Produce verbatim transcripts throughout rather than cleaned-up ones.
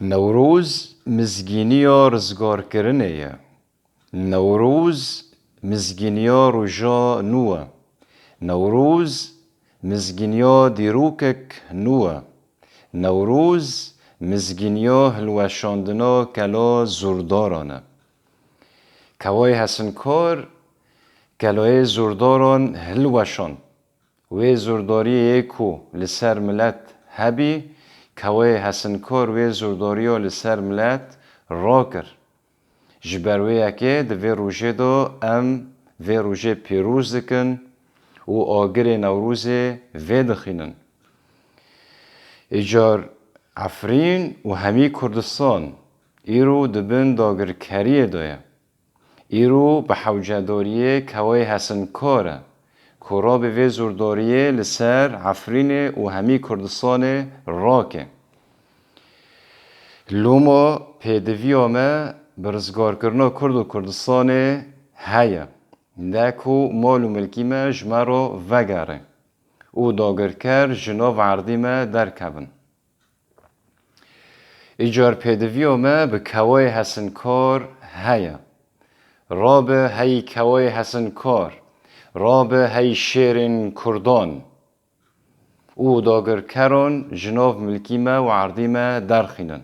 Newroz mizgîniya rizgarkirinê ye. Newroz mizgîniya roja nû e. Newroz mizgîniya dîrokek nû e. Newroz mizgîniya hilweşandina kela zûrdaran e. Kewayê Hesinkar kelayê zûrdaran hilweşand. Wê zûrdariyê yê ku li ser milet hebî, Kewayê Hesinkar wê zûrdariya li ser milet rakir. Ji ber wê yekê di vê rojê de em vê rojê pîroz dikin û agirê Newrozê vê dixînin. Îcar Efrîn û hemî Kurdistan îro di bin dagirkeriyê de ye. Îro bi hewcedariyê Kewayê Hesinkar e ku rabê vê zûrdariyê li ser Efrînê û hemî Kurdistanê rake. Loma pêdiviya me bi rizgarkirina Kurd û Kurdistanê heye. De ku mal û milkî me ji me re vegere û dagirker ji nav erdî me derkevin. Îcar pêdiviya me bi Kewayê Hesinkar heye. Rabe hey Kewayê Hesinkar, rabe hey şêrên Kurdan û dagirkeran ji nav milkî me û erdî me derxînin.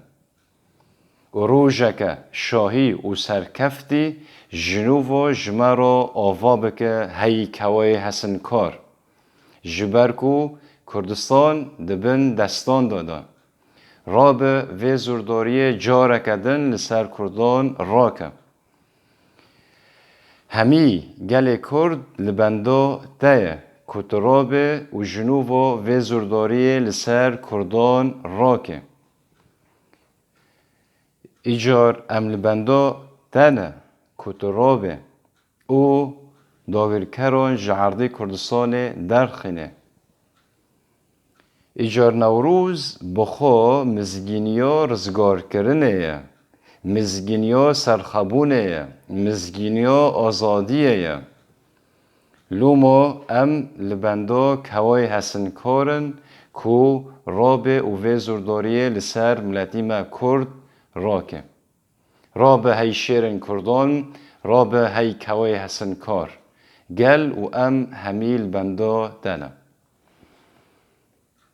Û rojeke şahî û serkeftî ji nû ve ji me re ava bike hey Kewayê Hesinkar. Ji ber ku Kurdistan di bin destan de de. Rabe vê zûrdariyê careke din li ser Kurdan rake. Hemî gelê Kurd li benda te ye ku tu rabe û ji nû ve vê zûrdariyê li ser Kurdan rake. Îcar em li benda te ne ku tu rabe û dagirkeran ji erdê Kurdistanê derxîne. Îcar Newroz bi xwe mizgîniya rizgarkirinê ye, mizgîniya serxwebûnê ye, mizgîniya azadiyê ye. Loma em li benda Kewayê Hesinkar in ku rabe û vê zûrdariyê li ser miletî me Kurd rake. Rabe hey şêrên Kurdan, rabe hey Kewayê Hesinkar. Gel û em hemî li benda te ne.